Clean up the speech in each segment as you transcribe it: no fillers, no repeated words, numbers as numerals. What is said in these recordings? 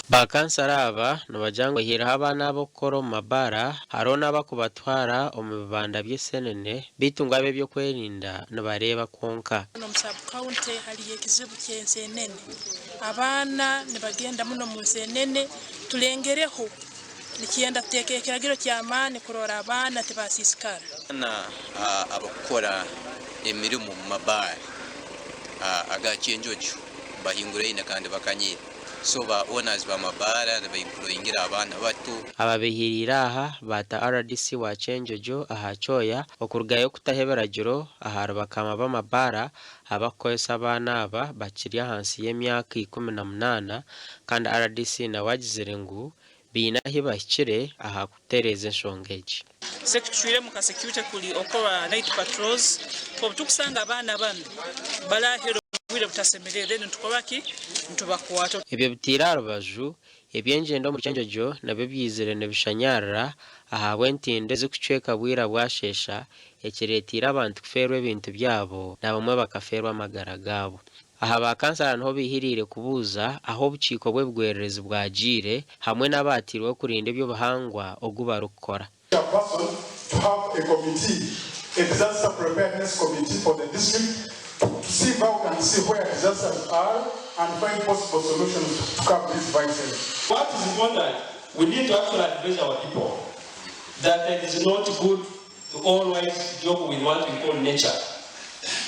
Ba kansara aba nibagira ngu oihireho abaana aba okukora omu mabaara, hariho n'abakubatwara omu bibanda by'esenene beitu ngu ab'ebyokwerinda nibareeba kwonka. Omu sub county hariyo ekizibu ky'ensenene, abaana nibagenda muno omu nsenene, tulengereho nikyenda tuteeke ekiragiro ky'amaani kurora abaana tibasiisikara. Abaana abakukora emirimo omu mabaara aga Kyenjojo bahinguraine kandi bakanyiire so ba owners b'amabaara nibaemployingira abaana bato. Ababehiriire aha baata RDC wa Kyenjojo aha kyoya okurugayo kutaho ebiragiro ahari bakama b'amabaara abakukozesa abaana aba bakiri ahansi y'emyaka 18 kandi RDC nawe agizire ngu baine ahi bahikire aha kutereeza enshonga egi. Sekitucwiremu ka security kuri okukora night patrols, obu tukusanga abaana banu bari aheeru obwire butasemereire, then nitukora ki? Nitubakwata. Ebyo biteire aha rubaju, eby'engyendo omuri Kyenjojo nabyo byizire nibishanyarara ahabw'entindo ezikucweka bwira bwasheesha ekireteire abantu kufeerwa ebintu byabo na bamwe bakafeerwa amagara gaabo. Aha ba kansara niho baihiriire kubuuza ahu obukiiko bw'ebigwererezi bwagiire hamwe n'abaatairweho kurinda eby'obuhangwa ogu barikukora. Chairperson to have a committee, a disaster preparedness committee for the district to sieve out and see where disasters are and find possible solutions to curb these vices. What is important, we need to actually advise our people that it is not good to always joke with what we call nature.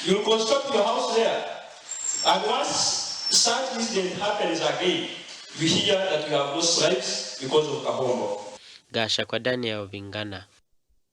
You'll construct your house there, and once such incident happens again, you hear that you have lost lives because of Kahombo. Gashakwa Daniel Bingana.